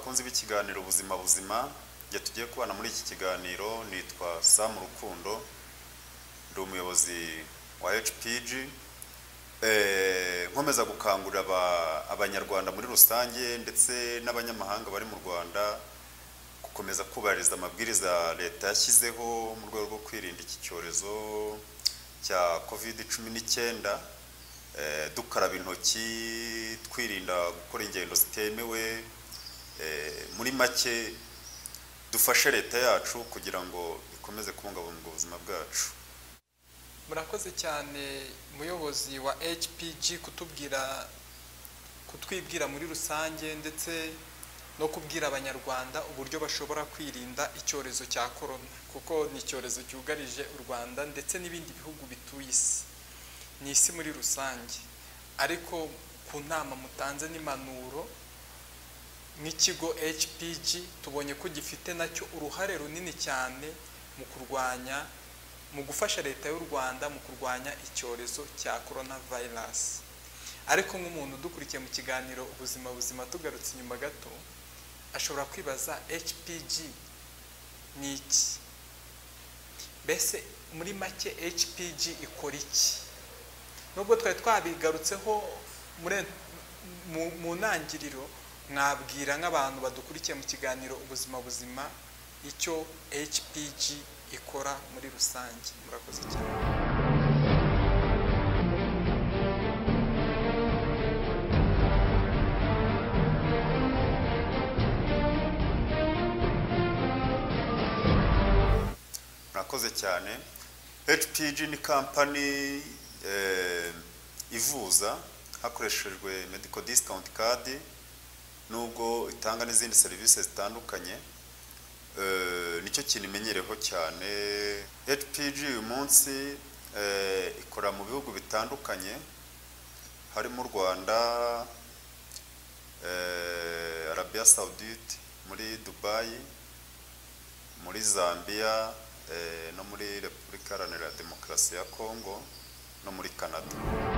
Bakunzi b'ikiganiro Ubuzima Buzima, njye tugiye kubana muri iki kiganiro nitwa Sam Rukundo, ndi umuyobozi wa HPG. Nkomeza gukangurira abanyarwanda muri rusange ndetse n'abanyamahanga bari mu Rwanda gukomeza kubahiriza amabwiriza leta yashyizeho mu rwego rwo kwirinda iki cyorezo cya COVID-19, dukaraba intoki, twirinda gukora ingendo zitemewe, muri make dufashe leta yacu kugira ngo ikomeze kubungabunga ubuzima bwacu. Murakoze cyane muyobozi wa HPG kutubwira, kutwibwira muri rusange ndetse no kubwira abanyarwanda uburyo bashobora kwirinda icyorezo cya corona, kuko ni icyorezo cyugarije u Rwanda ndetse n'ibindi bihugu bituye isi, ni isi muri rusange. Ariko ku nama mutanze n'impanuro nk'ikigo HPG tubonye ko gifite nacyo uruhare runini cyane mu kurwanya, mu gufasha leta y'u Rwanda mu kurwanya icyorezo cya coronavirus. Ariko nk'umuntu udukurikiye mu kiganiro Ubuzima Buzima, tugarutse inyuma gato, ashobora kwibaza HPG ni iki? Mbese muri make HPG ikora iki? Nubwo twari twabigarutseho mu ntangiriro, mwabwira nk'abantu badukurikiye mu kiganiro Ubuzima Buzima icyo HPG ikora muri rusange. Murakoze cyane. Murakoze cyane. HPG ni kampani ivuza hakoreshejwe medical discount card, nubwo itanga n'izindi serivisi zitandukanye. Nicyo kintu imenyereho cyane. HPG uyu munsi ikora mu bihugu bitandukanye harimo u Rwanda, Arabia Saudite, muri Dubai, muri Zambia, no muri Repubulika Iharanira Demokarasi ya Kongo no muri Canada.